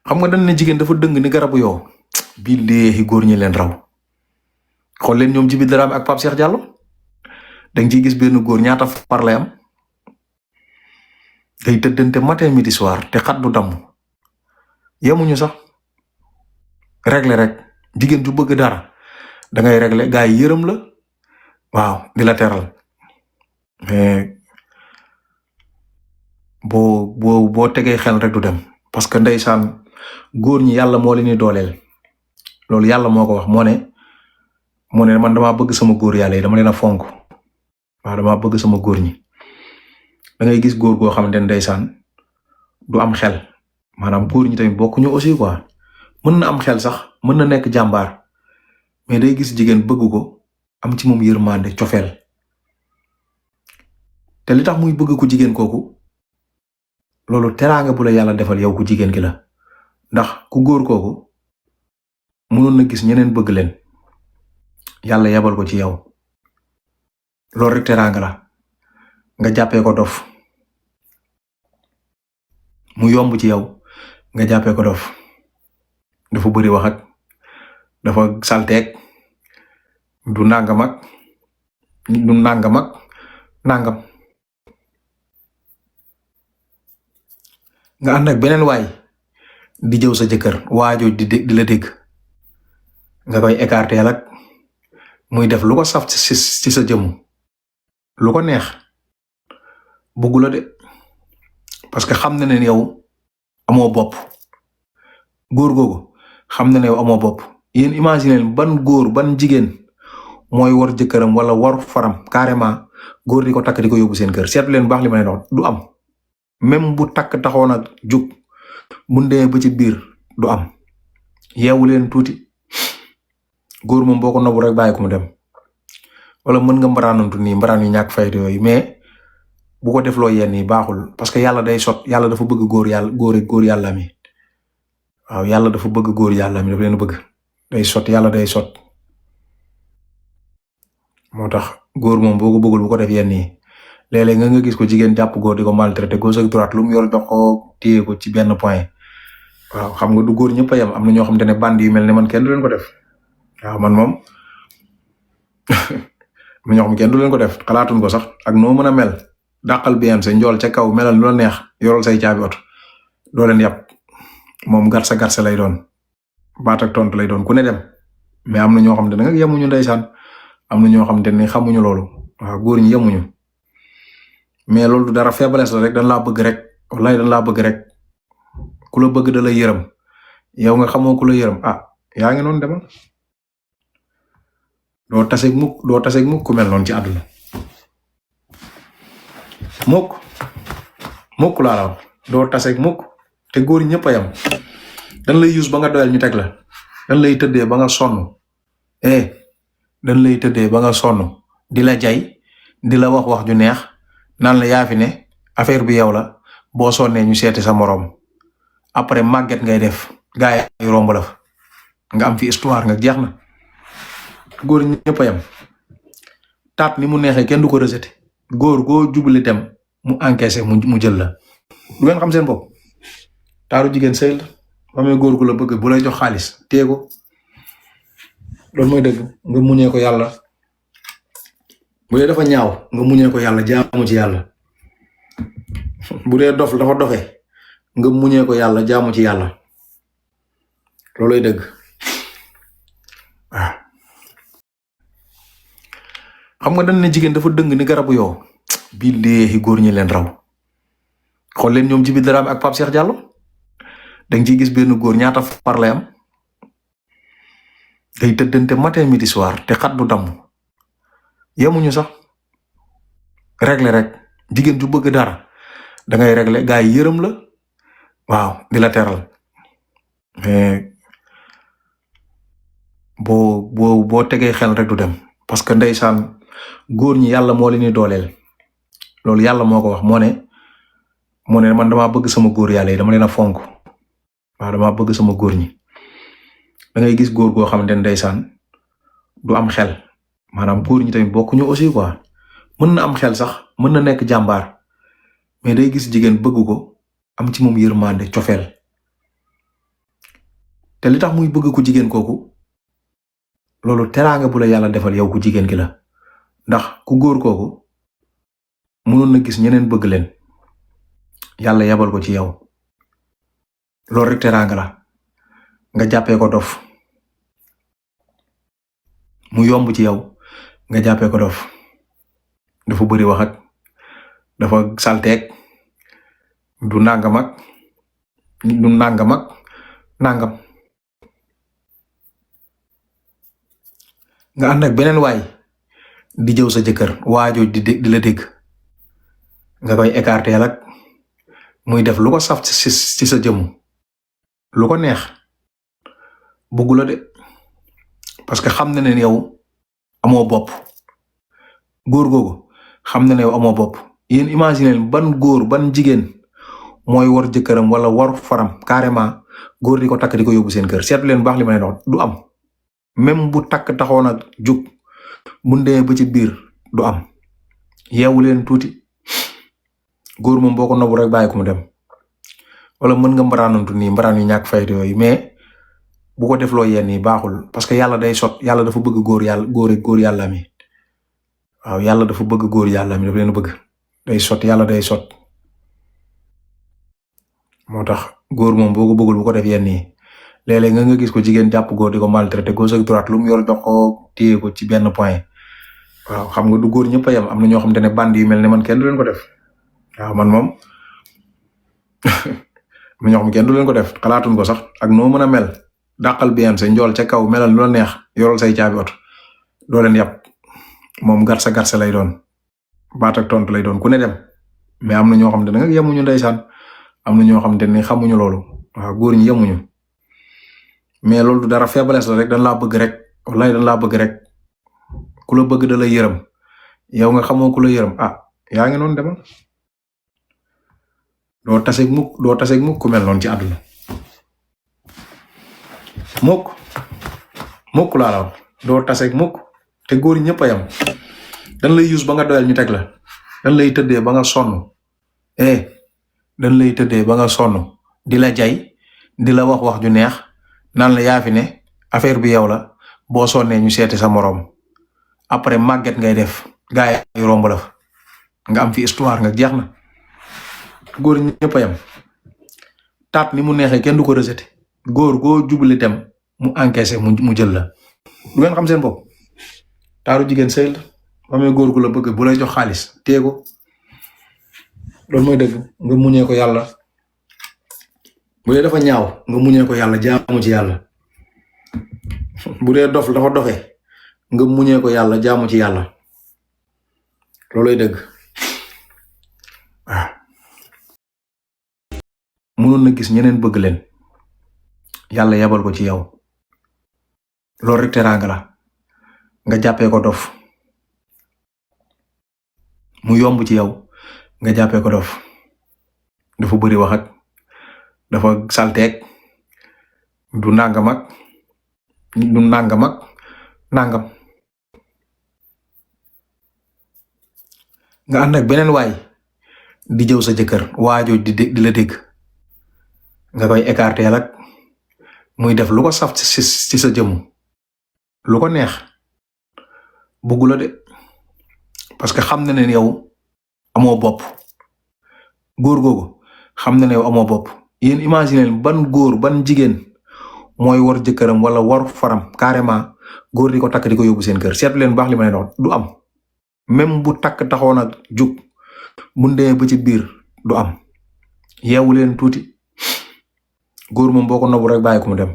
xam nga dañ ne jigéen dafa dëng ni garabu yow bii léegi góor ñi leen raw xool leen ñoom Djiby Dramé ak Pape Cheikh Diallo danga ciy gis benn góor ñaata far lay am day tëddante matin midi soir te xat du damm yemuñu sax régler rek jigéen ju bëgg dara da ngay régler gars yi yërëm la waaw di la teral mais boo tegee xel rek du dem parce que ndeysaan góor ñi yàlla moo leen di dooleel loolu yàlla moo ko wax moo ne man damaa bëgg sama góor yàlla yi dama leen a fonk waaw damaa bëgg sama góor ñi da ngay gis góor goo xamante ne ndeysaan du am xel maanaam góor ñi tamit bokkuñu aussi quoi mën na am xel sax mën na nekk jàmbaar mais day gis jigéen bëgg ko am ci moom yërmande cofeel te li tax muy bëgg ku jigéen kooku loolu teraanga bu la yàlla defal yow ku jigéen ki la ndax ku góor kooku mënoon na gis ñeneen bëgg leen yàlla yabal ko ci yow loolu rek teraanga la nga jàppee ko dof mu yomb ci yow nga jàppee ko dof dafa bëri wax ak dafa salteeg du nangam ak nangam nga ànd ak beneen waay di jëw sa jëkkër waajoo di la dégg nga koy écarter ak muy def lu ko saf ci sa jëmm lu ko neex bëggu la de parce que xam na ne yow amoo bopp góor googu xam na ne yow amoo bopp yéen imaginer ban góor ban jigéen mooy war jëkkëram wala war faram carrément góor di ko takk di ko yóbbu seen kër seetlu leen baax li ma leen wax du am même bu takk taxoon ak jug bu demee ba ci biir du am yeewu leen tuuti góor moom boo ko nobu rek bàyyi ko mu dem wala mën nga mbaraanantu nii mbaraan yu ñàkk fayda yooyu mais bu ko defloo yenn yi baaxul parce que yàlla day sot yàlla dafa bëgg góor yàlla mi waaw yàlla dafa bëgg góor yàlla mi dafa leen bëgg day sot yàlla day sot moo tax góor moom boo ko bëggul bu ko def yenn yi léeg-léeg nga gis ko jigéen jàpp góor di ko maltraité gauche ak droite lu mu yor jox ko téye ko ci benn point waaw xam nga du góor ñëpp a yem am na ñoo xamante ne bandi yu mel ne man kenn du leen ko def waaw man moom am na ñoo xam kenn du leen ko def xalaatuñ ko sax ak noo mën a mel dàqal bien sa njool ca kaw melal lu la neex yoral say caabi oto doo leen yàpp moom garsa lay doon baat ak tontu lay doon ku ne dem mais am na ñoo xamante ne nag yemuñu ndeysaan am na ñoo xamante ne xamuñu loolu waaw góor ñi yemuñu mais loolu du dara faiblesse la rek dañ laa bëgg rek wallahi dañ laa bëgg rek ku la bëgg da la yërëm yow nga xamoo ku la yërëm yaa ngi noonu demal doo taseeg mukk ku mel noonu ci àdduna mukk laa la wax doo taseeg mukk te góor ñëpp a yam dañ lay use ba nga doyal ñu teg la dañ lay tëddee ba nga sonn dañ lay tëddee ba nga sonn di la jay di la wax ju neex naan la yaa fi ne affaire bi yow la boo sonnee ñu seeti sa moroom après màgget ngay def gaa yi romb la fa nga am fi histoire nga jeex na góor ñëpp a yam taat ni mu neexee kenn du ko rejeté góor goo jubli dem mu encaissé mu jël la du ngeen xam seen bopp taaru jigéen sëy la amee góor gu la bëgg bu lay jox xaalis téye ko loolu mooy dëgg nga muñee ko yàlla bu dee dafa ñaaw nga muñee ko yàlla jaamu ci yàlla bu dee dof dafa dofe nga muñee ko yàlla jaamu ci yàlla looloy dëgg waaw xam nga dañ ne jigéen dafa dëng ni garabu yow bii léegi góor ñi leen raw xool leen ñoom Djiby Dramé ak Pape Cheikh Diallo danga ciy gis benn góor ñaata far lay am day tëddante matin midi soir te xat du damm yemuñu sax régler rek jigéen ju bëgg dara da ngay régler gars yi yërëm la waaw di la teral mais boo tegee xel rek du dem parce que ndeysaan góor ñi yàlla moo leen di dooleel loolu yàlla moo ko wax moo ne man damaa bëgg sama góor yàlla yi dama leen a fonk waaw damaa bëgg sama góor ñi da ngay gis góor goo xamante ne ndeysaan du am xel maanaam góor ñi tamit bokkuñu aussi quoi mën na am xel sax mën na nekk jàmbaar mais day gis jigéen bëgg ko am ci moom yërmande cofeel te li tax muy bëgg ku jigéen kooku loolu teraanga bu la yàlla defal yow ku jigéen ki la ndax ku góor kooku mënoon na gis ñeneen bëgg leen yàlla yabal ko ci yow loolu rek teraanga la nga jàppee ko dof mu yomb ci yow nga jàppee ko dof dafa bëri wax ak dafa salteeg du nangam ak nangam nga ànd ak beneen waay di jëw sa jëkkër waajoo di la dégg nga koy écarter ak muy def lu ko saf ci sa jëmm lu ko neex bëggu la de parce que xam na ne yow amoo bopp góor googu xam na ne yow amoo bopp yéen imaginer ban góor ban jigéen mooy war jëkkëram wala war faram carrément góor di ko takk di ko yóbbu seen kër seetlu leen baax li ma leen wax du am même bu takk taxoon a jug bu ndee ba ci biir du am yeewu leen tuuti góor moom boo ko nobu rek bàyyi ko mu dem wala mën nga mbaraanantu nii mbaraan yu ñàkk fayda yooyu mais bu ko defloo yenn yi baaxul parce que yàlla day sot yàlla dafa bëgg góor yàlla mi waaw yàlla dafa bëgg góor yàlla mi dafa leen bëgg day sot yàlla day sot moo tax góor moom boo ko bëggul bu ko def yenn yi léeg-léeg nga gis ko jigéen jàpp góor di ko maltraité gauche ak droite lu mu yor jox ko téye ko ci benn point waaw xam nga du góor ñëpp a yem am na ñoo xam te ne band yu mel ne man kenn du leen ko def waaw man moom am na ñoo xam kenn du leen ko def xalaatuñ ko sax ak noo mën a mel dàqal bien sa njool ca kaw melal lu la neex yoral say caabi oto doo leen yàpp moom garsa lay doon baat ak tontu lay doon ku ne dem mais am na ñoo xam te ne nag yemuñu ndeysaan am na ñoo xam te ne xamuñu loolu waaw góor ñi yemuñu mais loolu du dara faiblesse la rek dañ laa bëgg rek wallahi dañ laa bëgg rek ku la bëgg da lay yërëm yow nga xamoo ku la yërëm yaa ngi noonu demal doo taseeg mukk ku mel noonu ci àdduna mukk laa la wax doo taseeg mukk te góor ñëpp a yam dañ lay use ba nga doyal ñu teg la dañ lay tëddee ba nga sonn dañ lay tëddee ba nga sonn di la jay di la wax ju neex naan la yaa fi ne affaire bi yow la boo sonnee ñu seeti sa moroom après màgget ngay def gaay yi romb la fa nga am fi histoire nga jeex na góor ñëpp a yam taat ni mu neexee kenn du ko rejeté góor goo jubali dem mu encaissé mu jël la du ngeen xam seen bopp taaru jigéen sëy la amee góor gu la bëgg bu lay jox xaalis téye ko loolu mooy dëgg nga muñee ko yàlla bu dee dafa ñaaw nga muñee ko yàlla jaamu ci yàlla bu dee dof dafa dofee nga muñee ko yàlla jaamu ci yàlla looloy dëgg waaw mënoon na gis ñeneen bëgg leen yàlla yabal ko ci yow loolu rek teraanga la nga jàppee ko dof mu yomb ci yow nga jàppee ko dof dafa bëri wax ak dafa salteeg du nangam ak nangam nga ànd ak beneen waay di jëw sa jëkkër waajoo di la dégg nga koy écarter ak muy def lu ko saf ci sa jëmm lu ko neex bëggu la de parce que xam na ne yow amoo bopp góor googu xam na ne yow amoo bopp yéen imaginer ban góor ban jigéen mooy war jëkkëram wala war faram carrément góor di ko takk di ko yóbbu seen kër seetlu leen baax li ma leen wax du am même bu takk taxoon a jug bu ndee ba ci biir du am yeewu leen tuuti góor moom boo ko nobu rek bàyyi ko mu dem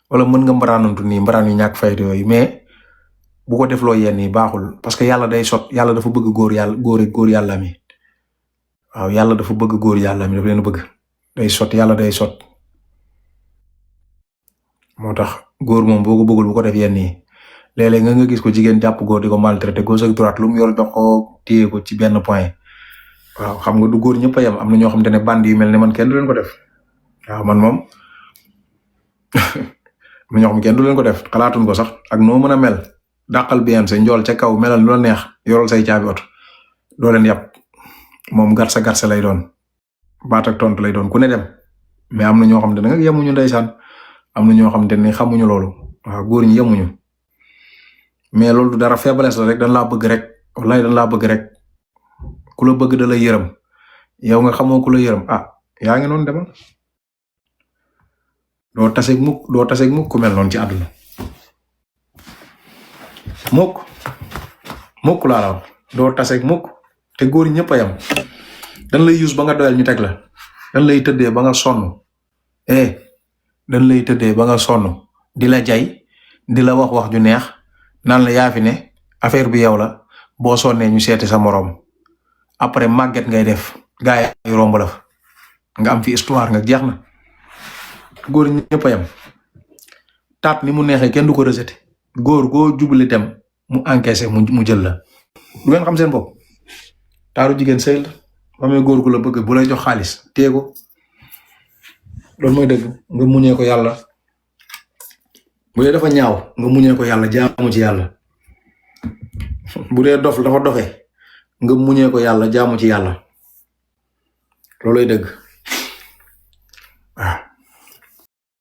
wala mën nga mbaraanantu nii mbaraan yu ñàkk fayda yooyu mais bu ko defloo yenn yi baaxul parce que yàlla day sot yàlla dafa bëgg góor yàlla mi waaw yàlla dafa bëgg góor yàlla mi dafa leen bëgg day sot yàlla day sot moo tax góor moom boo ko bëggul bu ko def yenn yi léeg-léeg nga gis ko jigéen jàpp góor di ko maltraité gauche ak droite lu mu yor jox ko téye ko ci benn point waaw xam nga du góor ñëpp a yem am na ñoo xam te ne band yu mel ne man kenn du leen ko def waaw man moom am na ñoo xam kenn du leen ko def xalaatuñ ko sax ak noo mën a mel dàqal bien sa njool ca kaw melal lu la neex yoral say caabi oto doo leen yàpp moom garsa lay doon baat ak tontu lay doon ku ne dem mais am na ñoo xam te ne nag yemuñu ndeysaan am na ñoo xamante ne xamuñu loolu waaw góor ñi yemuñu mais loolu du dara faiblesse la rek dañ laa bëgg rek wallahi dañ laa bëgg rek ku la bëgg da la yërëm yow nga xamoo ku la yërëm yaa ngi noonu demal doo taseeg mukk ku mel noonu ci àdduna mukk laa la wax doo taseeg mukk te góor ñëpp a yam dañ lay use ba nga doyal ñu teg la dañ lay tëddee ba nga sonn dañ lay tëddee ba nga sonn di la jay di la wax ju neex naan la yaa fi ne affaire bi yow la boo sonnee ñu seeti sa moroom après màgget ngay def gaa yi romb la fa nga am fi histoire nga jeex na góor ñëpp a yam taat ni mu neexee kenn du ko rejeté góor goo jubali dem mu encaissé mu jël la du ngeen xam seen bopp taaru jigéen sëy la amee góor gu la bëgg bu lay jox xaalis téye ko loolu mooy dëgg nga muñee ko yàlla bu dee dafa ñaaw nga muñee ko yàlla jaamu ci yàlla bu dee dafa dofee nga muñee ko yàlla jaamu ci yàlla looloy dëgg